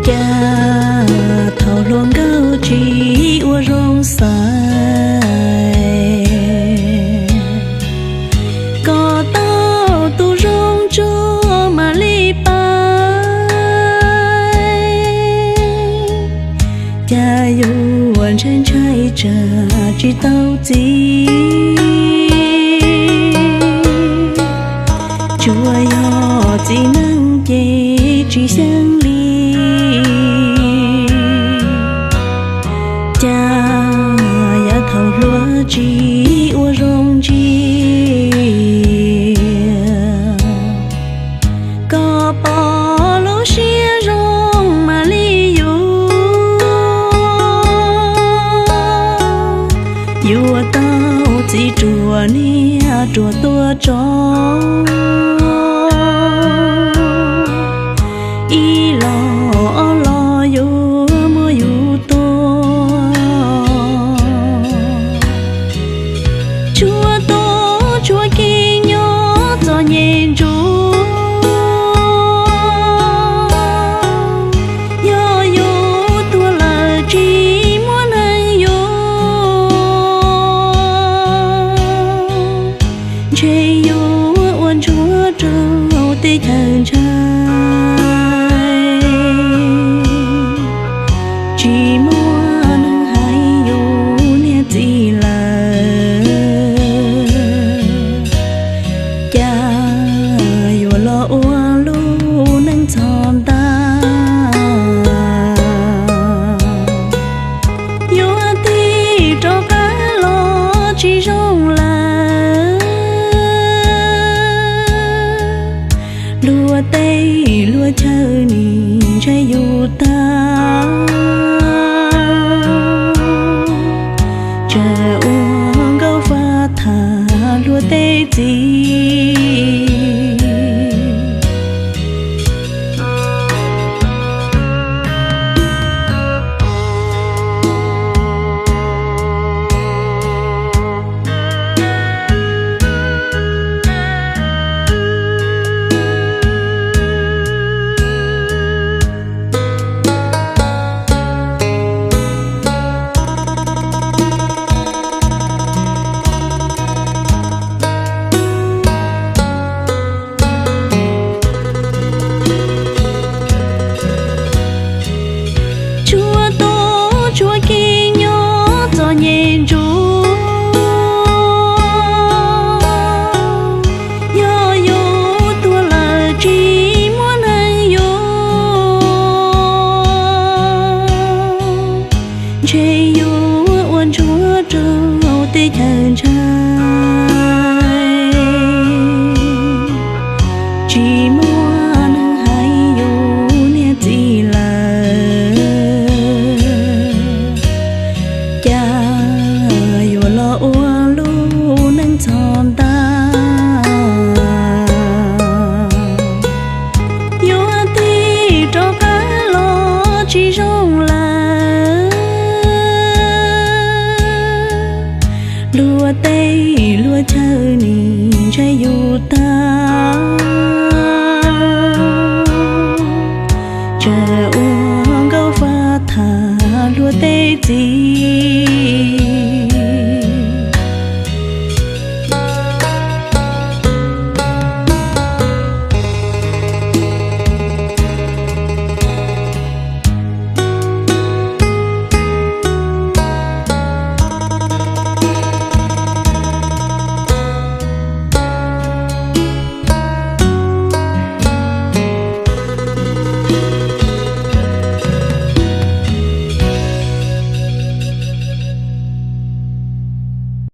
Cas thaum hluas nkauj tsis ua zoo xaiv, koj tau tus zoo tsuag mam li pab. Cas yuav ntshai ntshai tsam tsis tau txiv, tsuas yog txiv neej ces tsis xyeej li. Cas yav thaum hluas tsis ua zoo ntsia, koj pom lub siab zoo mam li yus, yuav tau txiv ruam niag ruam tuaj tso. Ib los ob los yuav muab yus tua, tsuas tuav tsuav kev nyob txom nyem ntsuav. Yog yus tuag lawm tsis muaj neeg yuav, ntshe yuav ua ntsuag rau teb chaws ntshai. Tsis muaj neeg hais yus niag txiv lawm, cas yuav los ua lub neej txog ntua. Yuav tig rov qab los tsis zoo lawm, luag tej luag chaw nim ntshai yus tag, tsam ua nkauj fa tham luag tej txiv. Tsuas tuav tsuav kev nyob txom nyem ntsuav. Yog yus tuag lawm tsis muaj neeg yuav, ntshe yuav ua ntsuag rau teb chaws ntshai. Tsis muaj neeg hais yus niag txiv lawm, cas yuav los ua lub neej txog ntua. Yuav tig rov qab los tsis zoo lawm, luag tej luag chaw nim ntshai yus tag, tsam ua nkauj fa tham luag tej txiv.